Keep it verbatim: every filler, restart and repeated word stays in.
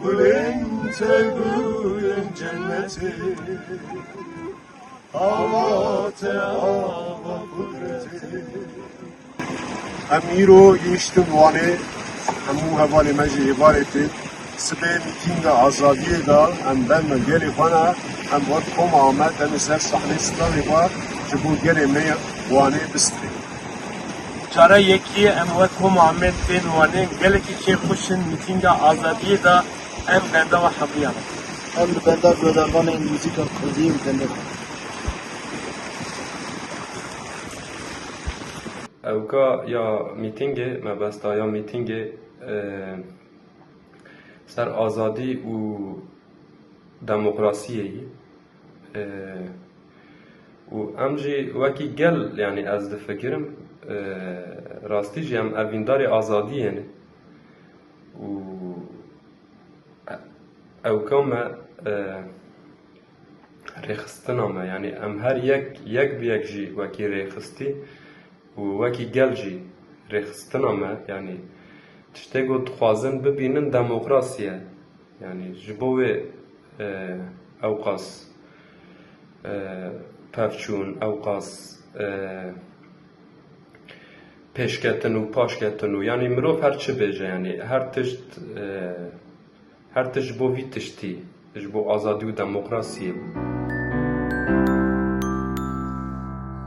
Gulên te gulên cennetê, ava te ava qudretê. Em îro gihiştin Wanê, hemû hevalê me jî êvarê tê. Sibê mîtînga azadiyê de em berme gelê xwe ne, em wek koma Amed em ê ser sahnê stadê xwe ji bo gelê me Wanê bistirê. Cara yekê em wek koma Amed tên Wanê, gelekî kêfxweş in mîtînga azadiyê de em benda we hemûyan in. Em li benda guhdarvanên muzîka kurdî û benda. Ewka ya mîtîngê, mebesta ya mîtîngê, e, ser azadî û demokrasiyê ye. E, û em jî wekî gel, yanî ez difikirim, e, rastî jî em evîndarê azadiyê ne. Û ewka me, e, rêxistina me, yanî em her yek, yek bi yek jî wekî rêxistî û wekî gel jî rêxistina me, yanî tiştê ku dixwazin bibînin demokrasî ye. Yanî ji bo wê, e, ewqas, e, pevçûn, ewqas, e, pêşketin û paşketin û, yanî mirov her çi bêje, yanî her tişt, e, her tişt ji bo vî tiştî, ji bo azadî û demokrasiyê bû.